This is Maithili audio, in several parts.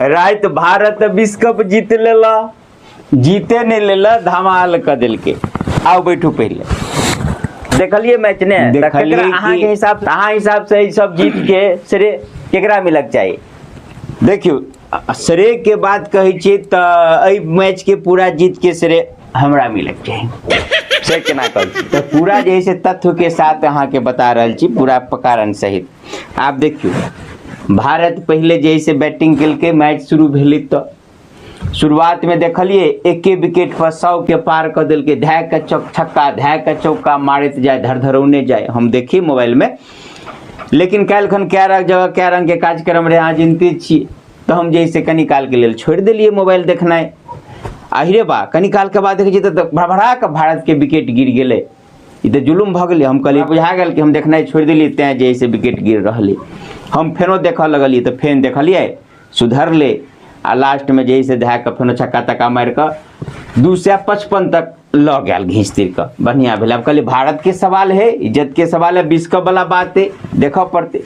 राति भारत विश्व कप जीत लेला, जीते नहीं लेला, धमाल क देलके। आओ बैठू। पहले देखलिए मैच ने? तऽ देखलिए। केकरा अहाँ के हिसाब, अहाँ हिसाब से ई सब जीत के श्रेय केकरा मिलक चाही? देखियौ, श्रेय के बात कहै छियै तऽ एहि मैच के पूरा जीत के श्रेय हमरा मिलक चाही। से केना कहै छी तऽ पूरा जे है से तथ्य के साथ अहाँके बता रहल छी, पूरा कारण सहित। आब देखियौ, भारत पहिले जे है से बैटिंग केलकै। मैच शुरू भेलै तऽ शुरुआतमे देखलियै एके विकेट पर 100 के पार कऽ देलकै। धए के चौक छक्का, धए के चौका मारैत जाय, धरधरौने जाय। हम देखी मोबाइलमे, लेकिन काल्हिखन कए रंग जगह कए रंगके कार्यक्रम रहै, अहाँ जिनते छियै, तऽ हम जे है से कनी कालके लेल छोड़ि देलियै मोबाइल देखनाइ। आहिरे बा, कनी कालके बाद देखै छियै तऽ भड़भड़ा कऽ भारतके विकेट गिर गेलै। ई तऽ जुलुम भऽ गेलै। हम कहलियै, बुझा गेल कि हम देखनाइ छोड़ि देलियै तैँ जे है से विकेट गिर रहलै। हम फेनो देखऽ लगलियै तऽ फेन देखलियै सुधरलै आ लास्टमे जे है से धए कऽ फेनो छक्का तक्का मारि कऽ 255 तक लऽ गेल घींच तीर कऽ। बढ़िआँ भेलै। आब कहलियै, भारतके सवाल है, इज्जतके सवाल है, विश्व कप वाला बात है, देखऽ पड़तै।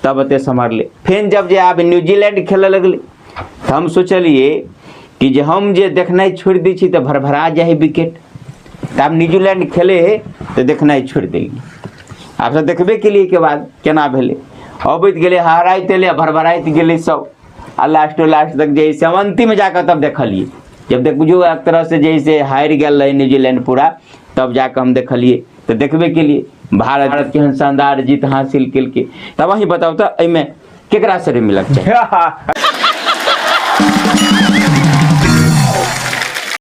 तब एते सम्हरलै। फेन जब जे आब न्यूजीलैंड खेलऽ लगलै तऽ हम सोचलियै कि जे हम जे देखनाइ छोड़ि दै छी तऽ भरभरा जाइ है विकेट। तऽ आब न्यूजीलैंड खेले है तऽ देखनाइ छोड़ि देलियै। आब तऽ देखबे केलियै के बाद केना भेलै। अबैत गेलै, हराइत एलै आ भरभराइत गेलै सब आ लास्टो लास्ट तक जे है से हम अन्तिम जाकऽ तब देखलियै। जब देख बुझियौ एक तरह से जे है से हारि गेल रहै न्यूजीलैंड पूरा, तब जाकऽ हम देखलियै तऽ देखबे केलियै भारत केहन शानदार जीत हासिल केलकै। तब अहीं बताउ तऽ एहिमे केकरा श्रेय मिलक चाही?